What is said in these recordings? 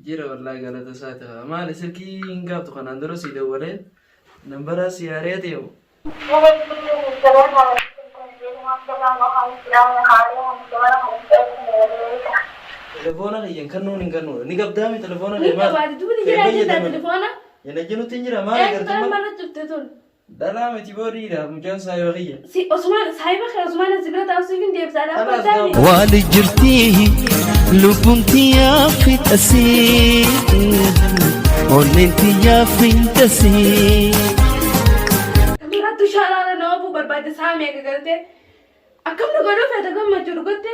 Jira wallaahi galata isaati haa. Maali silkii hin gaaftu kanaan dura sii dawwalee nambaraa sii haaree ta'e moo? Telefoona kiyya hin kannuun hin kannuudha. Ni qabdaami telefoona Ni kee maali? qabaate duuba ni Kee jira jirta fayyadamani. telefoona. Yana jirutti hin jira maali Eenyu gartummaa? marra cufte tun. Dhalaa miti boo dhiira mucaan saayiba kiyya. Si Osmaan saahiba kee Osmaan si bira taa'u siif hin deebisa Khalaas dhaabbataani. gaafuma. Waali jirtii lubbuun tiyyaa fixasii onneen tiyyaa fixasii. Kameeraattu shaalaala nama buu barbaade saa meeqa galtee akkam nu godhuu feeta gammachuu dhugatte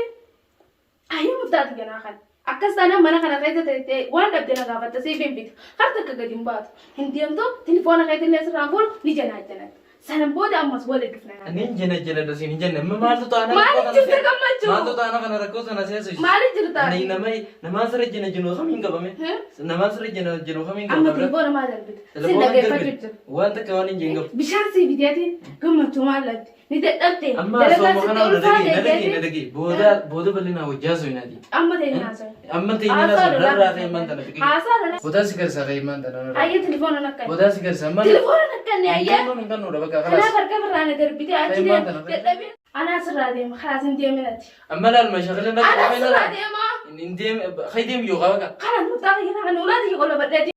ayyuu murtaati ganaa kan akkas taanaan mana kana keessa teessee waan dhabde na gaafatta siif hin bitu harka akka gadi hin baatu hin deemtu tilifoona keetillee sirraan fuudhu ni janaajjanatti sanan booda ammas walitti dhufna. Ani jena jena siin hin jenne amma maaltu taana Maaliif rakkoo tana jirta see gammachuu? maaltu taana kana rakkoo sana seesu Maaliif jirta? Ani nama namaa sirra jena jenu kamiin qabame Hmm? namaa sirra jena jenu kamiin Amma qabame tilifoona maal darbita? Sin telefoona dhaggeeffachuu darbite jira. waan takka waan hin jeen qabu Bishaan sii fideetiin gammachuu maal dhabde? Ni dadhabde. Amma Dalagaan sooma sitti kana na ulfaate dhagee na dhagee na jeetiin. dhagee booda booda bal'inaa hojjaa soinaati. Amma ta'e haasa'e. Amma ta'e inni Haasaa naasoo lolaa. narraa ka'e immaan tana fiqee. Haasaa lolaa. Boodaa si garsaa ka'e immaan tana narraa. Ayyee telefoona nakkan. Boodaa si garsaa immaan. Telefoona nakkanne Hin ayyee. kannuun hin kannuudha bakka Kanaaf kalaas. harka birraa na darbite achi Ka'e immaan deema. tana ka'e. Dadhabee. Anaa sirraa deema. Kalaas hin deemin ati. Amma laal mashaqalee na Anaa qabame sirraa na. deema. Hin deem ka'e deem yoo qaba. Kanas murtaa kiyya kana ulaa tiyya qola badheeti.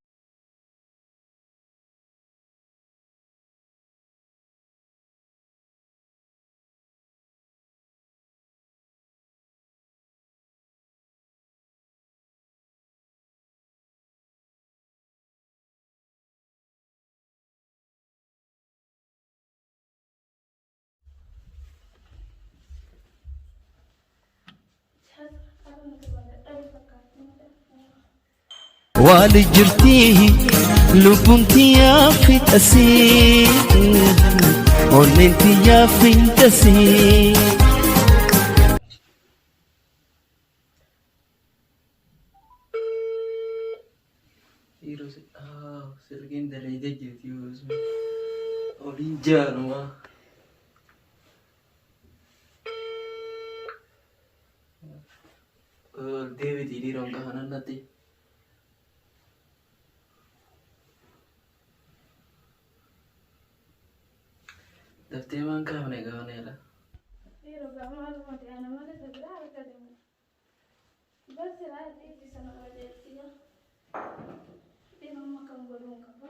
Waali jirtii lubbuun tiyyaa fixasii onneen tiyyaa fixasii. Dhiiroo silkiin dalaydee jirti yoo oliin jaanumaa. Ol deebiti dhiiroon kafanan natti. Daftee waan kaafne gaaneera. Dhiiroo gaafa maaluma ta'e ana malee isa biraa argate. Bas silaa dhiirri sana qajeelti. Dhiiroo amma akkam godhuun qaba.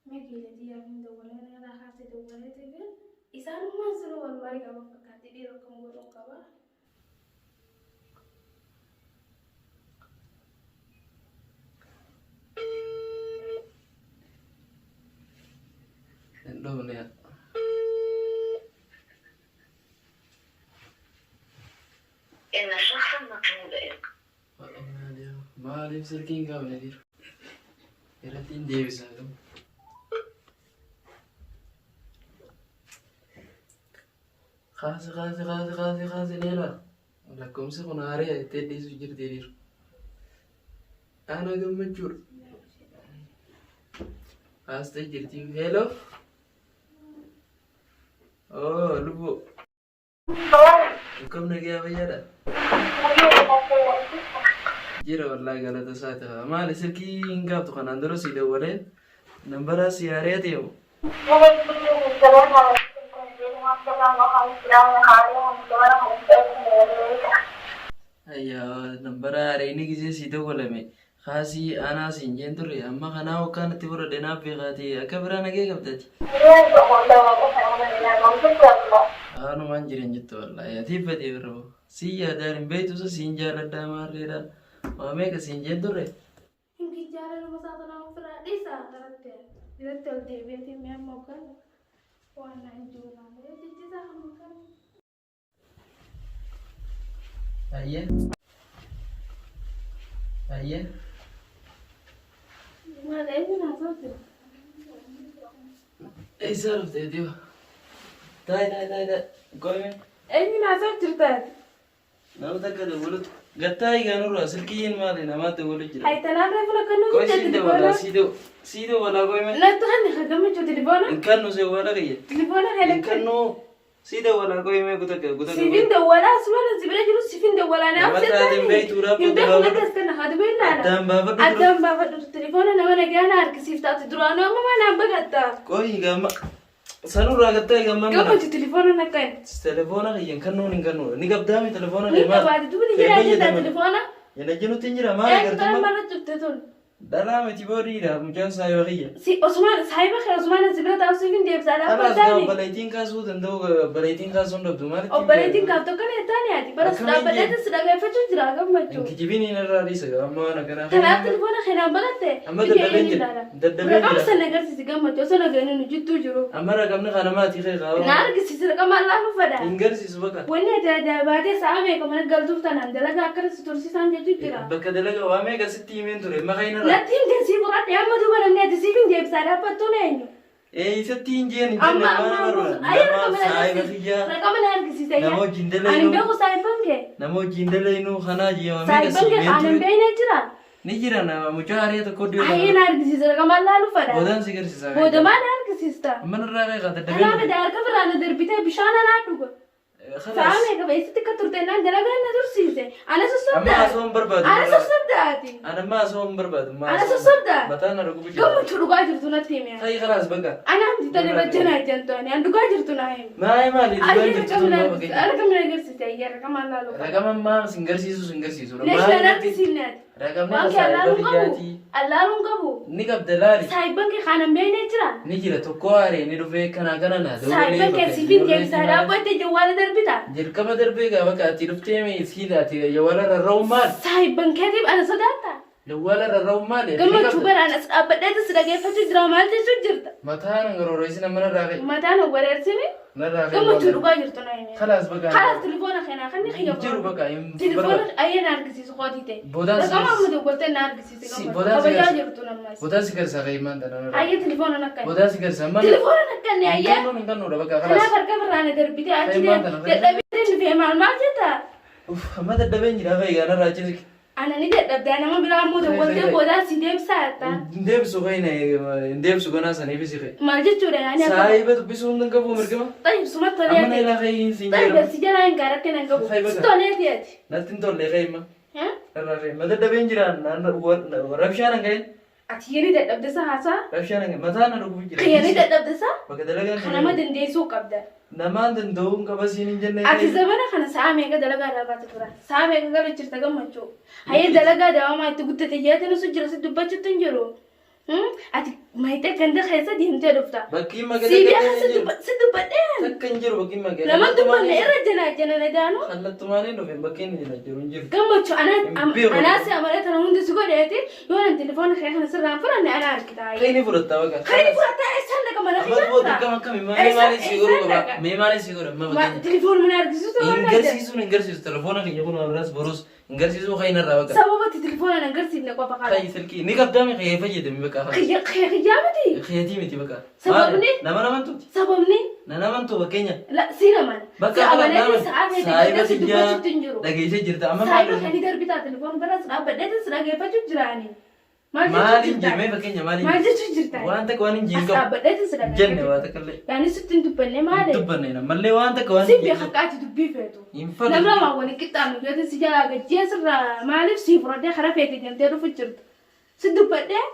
Mee geela xiyyaaf hin dawwalee irraa kaasee dawwalee ta'e isaanummaan sunuu wal marii qaban fakkaatti dhiiroo akkam godhuun qaba. Hin dhufne. إن الشخص المطلوب Maaliif silkii hin qabne dhiiroo? Irratti hin deebisaa qabu. Kaasi kaasi kaasi kaasi kaasi leela. Lakkoomsi kun haaree jettee dhiisuu jirti dhiiroo. Ana gammachuudha. Kaastee jirti. Hello. Oh lubbuu. Akkam nagayaa fayyaadha? Jira wallaahi galata isaati haa. Maali silkii hin gaaftu kanaan dura sii dawwalee nambaraa sii haaree ta'e moo? Ayyaa nambaraa haaree inni gisee sii dawwalame Kaasii anaa siin jeen turre amma kanaa hokkaan itti fudhadhe naaf beekaati akka biraa nagee qabdati. Aanumaan jiran jettu wallaahi ati badee birra boo siin yaadaan hin beektu isa siin jaaladhaa maarreedha waa meeqa siin jeen turre. Hin jaalaluma isaa tanaa ofirraa dhiisaa karatti irratti ol deebi'eetiin mee amma hoggaan waan naan jiru laalee jechisaa hamma kana. Ayyee. Ayyee. Maal eenyu naasoo jira? Eessaa dhufte dhiyoo? Taayi taayi taayi taayi. Qoyme. Eenyu naasoo jirta ati? Nama takka dawwalutu. Gattaayi gaanurraa silkiyyiin maali namaa dawwalu jira. Haytanaan reefu lakka nuti Qoy jette sii dawwalaa tilifoona. sii daw sii dawwalaa qoyme. Nattu kan gammachuu tilifoona. Hin kannu si wala kiyya. Tilifoona kan Hin kannu. Si dawwalaa qoyimee kuta kuta. Siifin dawwalaa asuma si bira jiru siifin dawwalaa naaf Nama taateen beektuu raabbu Hin beeku gabaabadhu. natti as kana haadha beellaadha. Addaan baafadhu dura. Addaan baafadhu telefoona nama nagaa na harkisiif taate duraanuu amma maa naan baqatta. Qoyi gamma. Sanurraa gattee gamma. Gammachuu telefoona nakka hin. Telefoona kiyyan kannuun hin kannuudha. Ni qabdaami telefoona Ni qabaate duuba ni jira jirta telefoona. Yana jirutti hin jira maal Eegdota agartuma. marra cufte tun. Dhalaa miti boodiidha mucaan saayiba kiyya. Si Osmaan saayiba kee Osmaan si bira taa'u siif hin deebisaa Kanaas dhaabbattaani. obboleettiin kaasuu danda'u obboleettiin kaasuu hin dhabdu maalitti. Obboleettiin kaaf tokko ne taani ati bara Akkamiin dhaabbadheetti si dhageeffachuu jira gammachuu. Hin kijibiin hin irraa dhiisa amma waan akkanaa. Kanaaf telefoona keenaan baqatte. Amma daddabeen jira. Daddabeen Raqama jira. sana agarsiisi gammachuu osoo nageenyu nu jidduu jiru. Amma raqamni kana maatii kee Na kaa'u. argisiisi raqama allaa fada. Hin garsiisu bakka. Wanni ati ajaa'ibaatee sa'a meeqa mana galtuuf tanaan dalagaa akkana si tursiisaan jechuu jira. Bakka dalagaa waa meeqa sitti himeen ture maqaa hin irraa. Natti himte sii fudhadhe amma duuba namni ati siif hin deebisaa dhaabbattuun eenyu? Ee isatti hin jeen hin Amma jenne amma waan amma ayya barbaadu. raqama Nama na saayiba argisiise. kiyyaa. Raqama na argisiise Nama yaa. wajjin Ani hin dalaynuu. beeku saayibban kee. Nama wajjin dalaynuu kanaa jee waa meeqa si Saayibban kee himeen aanan ture. beekne jira. Ni jira nama mucaa hariya tokko iddoo Ayyee na argisiise raqama laalu fadha. Boodaan si garsiisa. Booda maal na argisiista? Amma irraa qeeqa Kanaaf daddabeen. ati harka biraa na darbitee bishaan anaa dhuga. Sa'a Khalaas. meeqa beeksitti akka turte naan dalagaa na tursiise. Ana Amma sossobdaa. haasawaa hin barbaadu. Ana sossobdaati. Ana amma haasawaa hin barbaadu. Ana sossobdaa. Mataan na dhugubu jira. Gammachuu dhugaa jirtu natti himi. Ta'i khalaas bakka. Ana hamti tole bajjanaa jentu ani an dhugaa jirtu naa himi. Maali maali dhugaan Ayyee jirtu raqama tun na maal argisiise. fakkeenya. Raqama na argisiise ayyee raqama laalu. Raqama ammaa sin garsiisu sin garsiisu. Leesh na argisiifne ati. Raqamni Waan kee saayiba allaaluun qabu. kiyyaatii. Allaaluun qabu. Ni qabda laali. Saayibban kee kanan beekne jira. Ni jira tokko haaree ni dhufee kanaa kana naa Saayibban kee siifin deebisaa dhaabbatte jawwaala darbita. Jalqaba darbee gaa bakka ati dhuftee mee siidha ati jawwaala rarra'uun maal? Saayibban keetiif ana sodaata. Jawwaala rarra'uun maal? Gammachuu bara anas dhaabbadheetti si dhageeffachuu jira maal jechuu jirta. Mataan garooreessi nama narraa ka'e. Mataan wareersini Narraa ka'e. gammachuu dhugaa jirtu na himi. Khalaas bakka. Khalaas telefoona keenaa kan ni Hin jiru bakka hin Telefoona barbaadu. ayyee na argisiisu qootii ta'e. Boodaan si Raqama amma garsiisa. doggoltee na argisiise Si, gammachuu. boodaan si Kabajaa garsiisa. jirtu nammas. Boodaan si garsiisa ka'e maanta narraa. Ayyee telefoona nakka. Boodaan si garsiisa maal? Telefoona nakka ni Hin ayyee. kennuun hin kennuudha bakka Kanaaf khalaas. harka birraa na darbitee achi Fayyummaan tana fayyada. dadhabitee dhufee maal maal jetta? Uff amma daddabeen jira fa'i gaa narraa achi siqi. Ana ni dadhabdaa nama biraa immoo doggoltee Fayyada. boodaan si deebisaa jetta. Hin deebisu ka'e hin deebisu ganaa saniifis ka'e. Maal jechuudha yaani akka. Saayiba dubbisuu hin qabu mirgama. Tayyib suma Amma na tolee. ilaa ka'e hin siin Tayyib jedhamu. si jalaa hin gaaratti nan qabu. Fayyada. Si toleeti ati. Natti hin tolle ka'e imma. Eh? Irraa ka'e. Ma daddabeen jira rabshaan hin ka'e. Ati yeni dadhabde sa haasaa? Rabshaan hin ka'e. Mataan na dhugubu jira. Yeni dadhabde sa? Bakka dalagaan Kanama dandeessuu qabda. Namaan danda'uun qaba siin hin jenne. Ati zabana kana sa'a meeqa dalagaa irraa baate tura? Sa'a meeqa galu jirta gammachuu? Hayyee dalagaa daawamaa itti guddate jeetiin su jira si dubbachuutti hin jiru. Ati maayitee ganda keessa deemtee dhufta. Bakki Si beeka magaalaa si si dubbadhee Takka hin jiru bakki magaalaa. nama dubbanne irra jana jana na daanu. Kallattumaan hin dhufe bakki inni jira jiru hin jiru. Gammachuu Hin beeku. anaa si amalee tana hundi si godheeti yoo nan telefoona kee kana sirraan fudhanne anaa argita. Kan inni fudhatta bakka. Kan inni fudhatta eessaan dhaqa mana Amma booda kiyyaata? akkam akkami maali maali si godhu qaba. Mee maali si godhu amma fakkeenya. Telefoona mana argisiisu Hin garsiisuun hin garsiisu telefoona kiyya kun amras borus hin garsiisuu kan inni irraa bakka. Sababa itti telefoona hin agarsiifne qofa kana. Kan silkii ni qabdaame kiyya fayyadame bakka. Kiyyaa miti. Kiyyatii miti bakka. Sababni? Nama namantuuti. Sababni Na namantu fakkeenya. si naman. Bakka Si kana amalee nama sa'a meeqa saayiba gadda si kiyyaa dubbachuutti hin jiru. dhageessee jirta amma Saayiba maal kan ni darbitaa telefoona biras dhaabbadheetis si dhageeffachuu jiraani. Maaliin jemmee fakkeenya maaliin Maal jechuu jirta? waan takka waan hin As jiin qabu. dhaabbadheetis si Jenne dhageeffachuu. waa takka illee. Yaani sitti hin dubbanne maali? Dubbanne ammallee waan takka waan Si hin jiin beeka qabu. akka ati dubbii feetu. Hin fedhu. Namni lamaan waliin qixxaannu jeetiin si jalaa gajjee sirraa maaliif sii fudhadhee karaa feete jettee dhufu jirtu. Si dubbadhee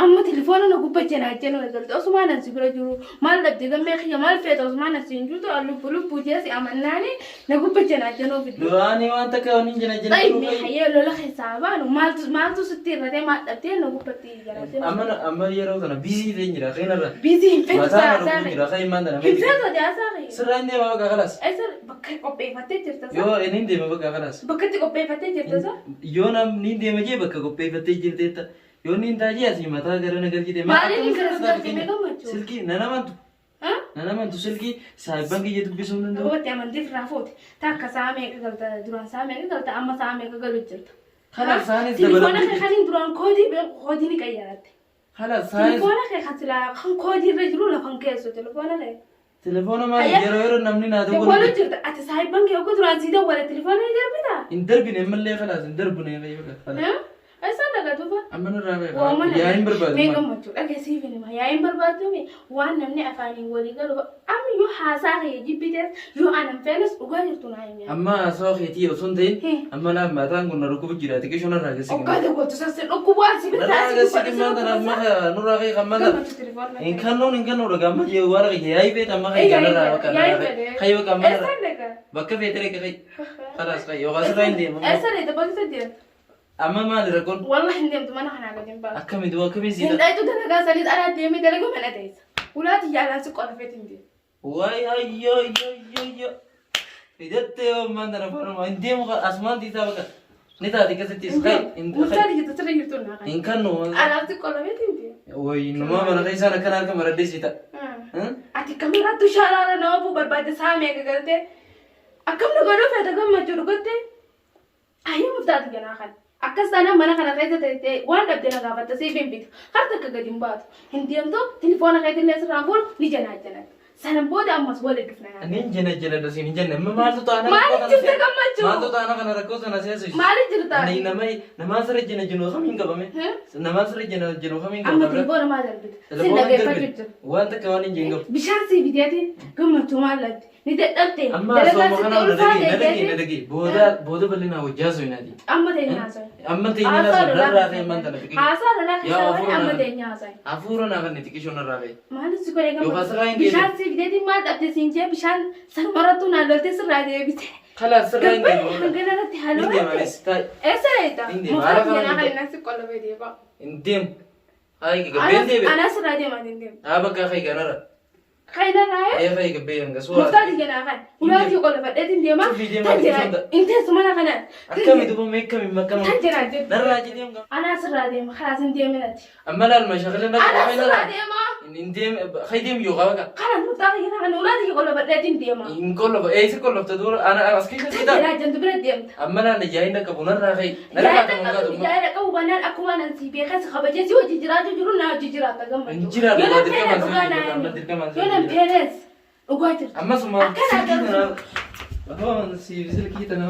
amma telefoona na gubbache naa jennu eegalte osumaan asi bira jiru maal dhabde gammee kiyya maal feete osumaan asi hin jirtu lubbu lubbuu jee si amannaani na gubbache naa jennu fiddu. Duraanii waan takka waan hin jina jina. Xayyib hayyee lola keessaa baanu maaltu maaltu sitti irratee maal dhabdee na gubbatti jalaa jennu. Amma amma yeroo kana biizii ta'e jira kanarra. Biizii hin feetu Mataa na saa dhukkubuu jira kan himaan tana. Hin feetu ati haasaa kiyya. Sirraa hin deema bakka kalas. Eessa bakka qopheeffattee jirta saa? Yoo inni hin deema bakka kalas. Bakka itti qopheeffattee jirta saa? Yoo namni hin deema jee bakka qopheeffattee jirteetta. Yoo inni hin taajee asii mataa gara na galchite. Maaliin hin gara si galchite gammachuu? Silkii nan amantu. Ha? Nan amantu silkii saayibban kiyya dubbisuu hin danda'u. Gabaatti amantii irraa fuute. Takka sa'a meeqa galta duraan sa'a meeqa galta amma sa'a meeqa galu jirta. Kanaaf saanis Telefoona dabalatee kee kan duraan koodii beeku koodii ni qayyaratte. Kanaaf saanis Telefoona kee kan silaa kan koodii irra jiru lafan keessu telefoona kee. telefoona maali Ayya. yeroo yeroo namni naa tokko Dawwalu jirta ati saayibban kee ogu duraan sii dawwale telefoona ni darbita. hin darbine ammallee kalaas hin darbine fayyada. Eessaan dhaqa duuba? Amma nurraa ka'e. Waamana. Yaa'iin barbaadu Mee maal? gammachuu dhageessiif hima. Yaa'iin barbaadu mee waan namni afaaniin walii galu amma yoo haasaa kee jibbitees yoo anan feenes dhugaa jirtu naa himi. Amma haasawaa keetii osoo hin ta'in Hmm. amma laa mataan kun na dhukkubu jira xiqqeeshoo narraa geessi. Oggaa tokkotu sassi dhukkubu asii bitaa Narraa asii geessi dubbadhu dhimma tana amma nurraa ka'e kan mata. Gammachuu telefoona. Hin kannoon hin kannoo dhagaa amma jee waan kee yaa'ii feeta amma ka'e narraa bakka narraa ka'e. Ka'e bakka amma narraa. Eessaan dhagaa? Bakka feete dhaqe ka'e. Khalaas ka'e yookaan sirraa hin deemu. Eessa deemta? Bakka deemta? Amma maali rakkoon? Wallahi hin deemtu mana kanaa gadi hin baatu. Akkami du'a akkamii Hin siidha? dhayitu dalagaa saniis alaa deemee dalagaa mana teessa. Ulaati yaalaan si qorafeet hin deemu. Waay ayyoo ayyoo ayyoo ayyoo. Fidattee ammaan tana faanuma hin deemu asumaan tiisaa bakka. Ni taate keessatti Hin deemu. Murtaati jirtu sirra jirtu naa Hin kana. kannu. Alaaf si qorafeet hin deemu. Wayi numaa mana keessaan akkana harka maradhee siita. Ati kamirrattu sharaara nama buu barbaadde saamee gagaltee akkam nu godhuu feete gammachuu dhugatte ayyuu murtaati ganaa kana. Akkas taanaan mana kana keessa teessee waan dhabde na gaafatta siif hin bitu. Har takka gadi hin baatu. Hin deemtu tilifoona keetillee sirraan fuulu ni janaa janatta. Sanan booda ammas walitti dhufna. Ani jena jena dasiin hin jenne amma maaltu taana Maaliif jirta gammachuu? Maaltu taana kana rakkoo sana seesisu? Maaliif jirta? Ani nama namaa sirra jena jenu kamiin qabame? Namaa sirra jena jenu kamiin Amma qabame? tilifoona maal darbita? Sin Telefoona dhageeffachuu darbite. jira. Waan takka waan hin jeen qabu. Bishaan sii biteeti gammachuu maal latti? Ni dadhabte. Amma Dalagaan sooma sitti kana na ulfaate dhagee na dhagee na jeeti. dhagee booda booda bal'inaa wajjaa soinaati. Amma teenya haasa'e. Amma ta'e na narraa ka'e ammaan tana xiqqee. Haasaa lolaa Yaa keessaa hafuura amma naa- teenya haasa'e. Hafuura naa kan xiqqeeshoo narraa ka'e. Maaliif si godhe Yookaan sirraa hin Bishaan si biteeti maal dhabde siin jee bishaan sanumarrattuu naan loltee sirraa deebite. Kalaas sirraa hin Gabbaye deemu. hangana irratti Hin haaloo deemu anis taa'e. Eessa deemta? Hin deemu. Mucaan Haala kana jedhaa hin kan inni si qollofee deema. Hin deemu. Hayi gabbeen deebi'e. Anas sirraa deemaa hin deemu. Haa bakka hayi ganara. Kan irraa Hayi hayi gabbee hanga suwaa. Muftaati jedhaa kan. Ulaatii qollofadheetiin deema. Cufii deemaa Tan jedhaa. hunda. Inteessu mana kana. Akkami duuba mee akkami makkama. Tan jedhaa jedhu. Narraa jedhee hanga. Anas sirraa deema. Kalaas hin deeminati. Amma laal mashaqalee na Anas sirraa deema. Hin deemu hayi deemu yoo qaba ka. Kana muftaati jedhaa kan ulaatii qollofadheetiin deema. Hin qollofa eessa qollofta dura ana as keessa Tan sitaa. jedhaa jentu bira deemta. Amma laal yaa'iin akka bunarraa hayi. Narraa Yaada kan qabu qabu. yaada qabu bannaan akkuma nan si beekas kabajee si hojii jiraachuu jiru na hojii jiraata gammachuu. Hin jiraatu, Yoo nan dirqamaan peenes si dhugaa hojii naa jiraata, himi. dirqamaan si Yoo nan hojii jiraata. peenes dhugaa jirtu. Ammasuma Akkana silkii garuu. tana. Silkii tana.